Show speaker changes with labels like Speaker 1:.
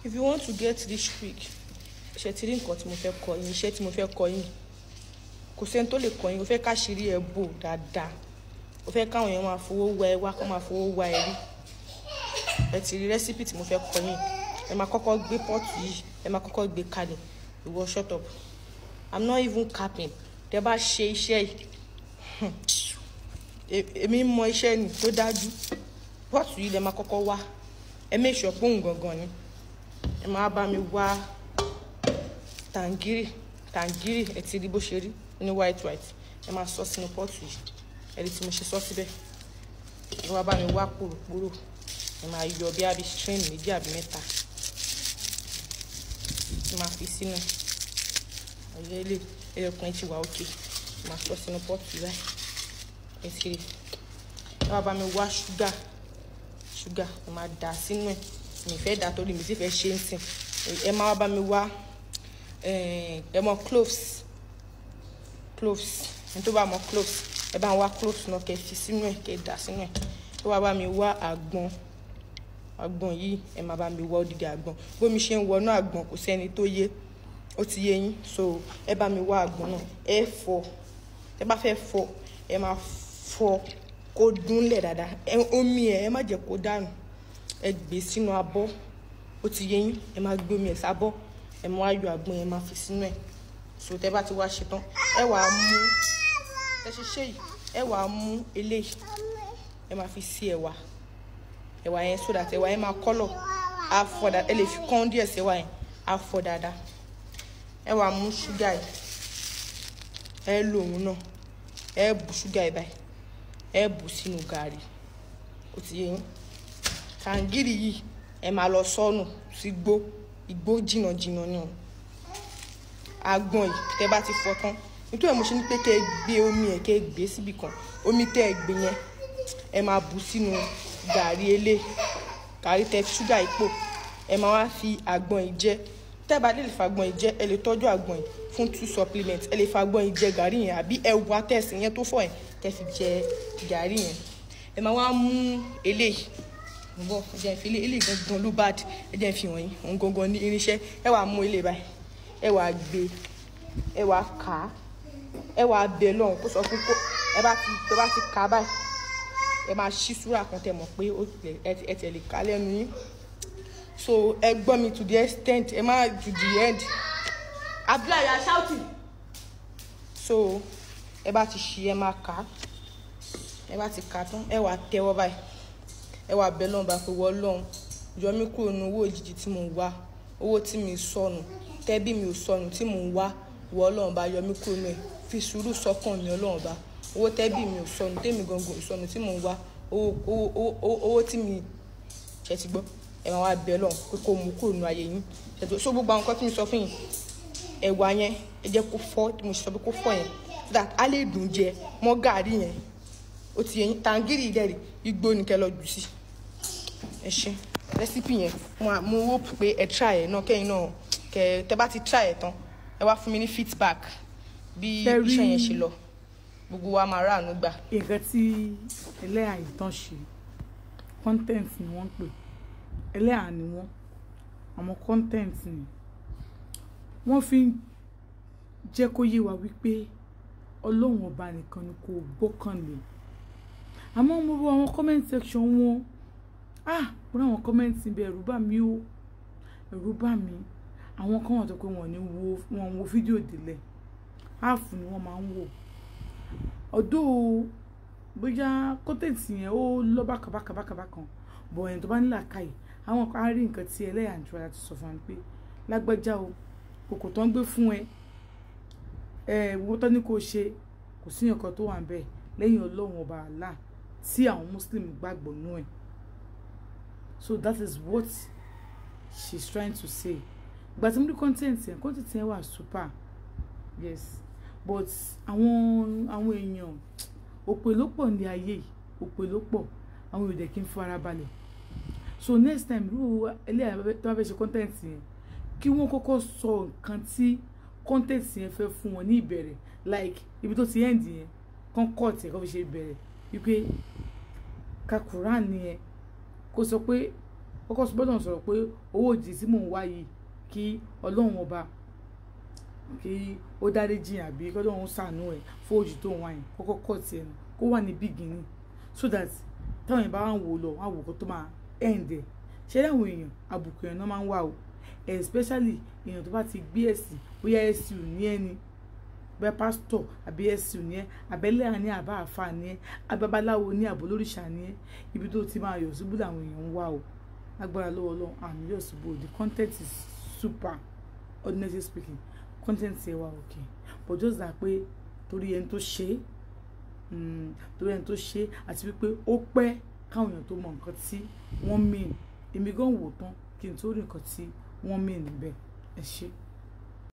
Speaker 1: If you want to get rich quick, ṣe ti rí nǹkan tí mo fẹ́ kọ́ yín, iṣẹ́ tí mo fẹ́ kọ́ yín, kò sẹ́ni tó lè kọ́ yín. O fẹ́ káṣírí ẹ bò dáadáa, o fẹ́ káwọn èèyàn máa fowó wá ẹ wá, kó máa fowó wá ẹ rí. Ẹ ti rí recipe tí mo fẹ́ kọ́ yín. Ẹ máa kọ́kọ́ gbé pot yìí, ẹ máa kọ́kọ́ gbé kalẹ̀. Ìwọ, shut up. I'm not even capping. Tẹ bá ṣe iṣẹ́ yìí, èmi mọ iṣẹ́ ni tó dájú. Pot yìí lẹ máa kọ́kọ́ wá. Ẹ make sure pé òun gangan ni. Ẹ máa bá mi wá tàǹgìrì. Tàǹgìrì, ẹ ti rí bó ṣe rí ní white white. Ẹ máa sọ sínú pot yìí. Ẹ rí tí mo ṣe sọ síbẹ̀. Ẹ wá bá mi wá pòròpórò. Ẹ máa yọ bí àbí strain méjì àbí mẹ́ta, ẹ máa fi sínú ọyọ ilé. Ẹyọkùnrin ti wà òkè. Ẹ máa sọ sínú pot yìí báyìí. Ẹ ti rí. Ẹ wá bá mi wá ṣúgà. Ṣúgà, ẹ máa dà sínú ẹ. Mi fẹ́ dà torí mi sì fẹ́ ṣe ń sìn. Ẹ máa wá bá mi wá, ẹ mọ cloves. Cloves, ẹni tó bá mọ cloves, ẹ bá ń wá cloves náà, kẹ́ fi sínú ẹ, kẹ́ dà sínú ẹ. Ẹ wá bá mi wá àgbọn. Àgbọn yìí, ẹ máa bá mi wá odidi àgbọn. Bómi ṣe ń wọnú àgbọn, kò sẹ́ni tó yé. Ó ti yé yín. So ẹ bá mi wá àgbọn náà. Ẹ fọ. Ẹ bá fẹ́ fọ, ẹ máa fọ kó dúnlẹ̀ dáadáa. Ẹ omi ẹ, ẹ má jẹ́ kó dànù. Ẹ gbé sínú abọ́. Ó ti yé yín. Ẹ máa gbé omi ẹ sábọ́. Ẹ máa yọ àgbọn yẹn, máa fi sínú ẹ. So tẹ bá ti wá ṣe tán, ẹ wàá mú ẹ ṣe ṣe yìí, ẹ wàá mú eléyìí, ẹ máa fi sí ẹ̀wà. Ẹ̀wà yẹn, so that ẹ̀wà yẹn máa colour, á fọ́ dáadáa. Ẹ lè fi kán díẹ̀ sí ẹ̀wà yẹn, á fọ́ dáadáa. Ẹ wàá mú ṣúgà yìí, ẹ lò òun náà. Ẹ bù ṣúgà yìí báyìí, ẹ bù sínú gàrí. Ó ti yé yín. Kàngírì yìí, ẹ máa lọ sọnù sí igbó. Igbó jìnnà jìnnà ni o. Àgbọn yìí, tẹ bá ti fọ tán, nítorí mo ṣe ní pé kẹ́ ẹ gbé omi ẹ, kẹ́ ẹ gbé síbì kan. Omi tẹ́ ẹ gbé yẹn, ẹ máa bù sínú gàrí elé, gàrí tẹ́ fi ṣúgà yìí pò. Ẹ máa wá fi àgbọn yìí jẹ. Tẹ́ bá lè fa àgbọn yìí jẹ, ẹ lè tọ́jú àgbọn yìí fún two supplement. Ẹ lè fa àgbọn yìí jẹ gàrí yẹn, àbí ẹ̀wà tẹ̀sí yẹn tó fọ̀ yẹn, kẹ́ fi jẹ gàrí yẹn. Ẹ máa wá mú eléyìí bọ̀. Ẹ jẹ́ n fi eléyìí gangan ló bad. Ẹ jẹ́ n fi wọ̀nyí, òun gangan ní irinṣẹ́. Ẹ wàá mú eléyìí báyìí, ẹ wàá gbé, ẹ wàá kà á, ẹ wàá bẹ lọ́hùn kó sọ fún kó ẹ bá ti tó bá ti kà á báyìí. Ẹ máa ṣí súrà kan tẹ́ mọ̀ pé ẹ tẹ̀ lè kà lẹ́nu yín. So ẹ gbọ́ mi to the extent, ẹ má to the end. Abdullahi, you are shouting. So ẹ bá ti ṣí, ẹ máa kà á. Ẹ bá ti kà á tán, ẹ wàá tẹ́wọ́ báyìí, ẹ wàá bẹ lọ́hùn bá pé, wọ́n lọ́hùn, yọ mí kúrò ní owó òjijì tí mò ń wá, owó tí mi sọnù, tẹ́bí mi ò sọnù tí mò ń wá. Wọ́ Ọlọ́run bá yọ mí kúrò ní ẹ̀, fi sùúrù sọ́kàn mi. Ọlọ́run bá, owó tẹ́bí mi ò sọnù, tẹ́mi gangan ò sọnù tí mò ń wá, owó, owó, owó, owó tí mi ṣe ti gbọ́. Ẹ máa wá bẹ Ọlọ́run pé kó mú kúrò ní ayé yín. Ṣètò so gbogbo àwọn nǹkan tí mo sọ fún yín, ẹ̀wà yẹn, ẹ jẹ́ kó fọ́. Tí mo sọ pé kó fọ́ yẹn, so that á lè dùn jẹ mọ́ gàrí yẹn. Ó ti yẹ yín. Tàǹgìrì dẹ̀rì, igbó ni kẹ́ lọ jù sí. Ẹ ṣe recipe yẹn. Mo hope pé ẹ try ẹ náà, kẹ́yìn náà kẹ́. Tẹ́ bá ti try ẹ tán, ẹ wá fún mi ní feedback bí
Speaker 2: Ṣé rí-
Speaker 1: iṣẹ́ yẹn ṣe lọ. Gbogbo wa máa ráàánú gbà.
Speaker 2: Nǹkan tí ẹlẹ́yà yìí tán ṣe, content ni wọ́n ń pè. Ẹlẹ́yà ni wọ́n, àwọn content ni wọ́n fi ń jẹ́ kó yé wa wípé Ọlọ́run Ọba nìkan ni kò gbọ́kànlé. Àmọ́ mo wo àwọn comment section wọn. Ah, mo rí àwọn comment ibẹ̀, ẹ̀rù bà mí o, ẹ̀rù bà mí. Àwọn kan wà tó pé wọ́n ní wo, wọ́n wo fídíò délẹ̀, half ni wọ́n máa ń wò. Ọdọ́ bóyá content yẹn ó lọ bákan bákan bákan bákan bọ̀, ẹni tó bá ní làákàyè, àwọn kan á rí nǹkan tí ẹlẹ́yà ń tura láti sọ fún wa pé lágbájá o, kòkò tó ń gbé fún ẹ, ẹ wo tó ní kó ṣe, kò sí nǹkan tó wà ń bẹ̀ lẹ́yìn Ọlọ́run Ọba Allah tí àwọn Muslim gbàgbọ́ nú ẹ̀. So that is what she's trying to say. Ìgbà tí mo rí content yẹn, content yẹn wà super, yes, but àwọn èèyàn, òpè ló pọ̀ ní ayé yìí, òpè ló pọ̀. Àwọn èèyàn dẹ̀ kí n fara balẹ̀. So next time, irú ẹlẹ́yà tó bá fẹ́ ṣe content yẹn, kí wọ́n kọ́kọ́ sọ nǹkan tí content yẹn fẹ́ fún wọn ní ìbẹ̀rẹ̀, like ibi tó ti end yẹn, kán cut ẹ̀, kán fi ṣe ìbẹ̀rẹ̀ wípé ka Quran yẹn, kó sọ pé Kọ́kọ́ gbọ́dọ̀ sọ̀rọ̀ pé owó òjijì tí mò ń wá yìí, kí Ọlọ́run ọba kí ó dáríjì àbí kí Ọlọ́run ṣàánú ẹ̀ fún òjì tó ń wá yẹn. Kọ́kọ́ kọ́ tiẹ̀ nù kó wà ní beginning, so that táwọn èèyàn bá wà ń wò lọ, wọ́n á wò kó tó máa end ẹ̀. Ṣé láwọn èèyàn àbùkù èèyàn náà máa ń wà o, especially èèyàn tó bá ti gbé ẹ̀sìn, bóyá ẹ̀sìn ò ní ẹni, bóyá pásítọ̀ àbí ẹ̀sìn ní ẹ, àbẹ́lẹ̀ ní, àbá àfa ní ẹ, ababaláwo ní, àbò lóríṣà ní ẹ, ibi tó ti máa yọ̀ síbú làwọn èèyàn ń wá o. Agbára lọ́wọ́ Ọlọ́run, àmì yọ̀ síbú. The content is super. Honestly speaking, content yẹn wà okay, but just that pé torí ẹni tó ṣe é, torí ẹni tó ṣe é, àti wípé ó pẹ́ káwọn èèyàn tó mọ nǹkan tí wọ́n mean. Èmi gan wò tán kí n tó rí nǹkan tí wọ́n mean níbẹ̀. Ẹ ṣé.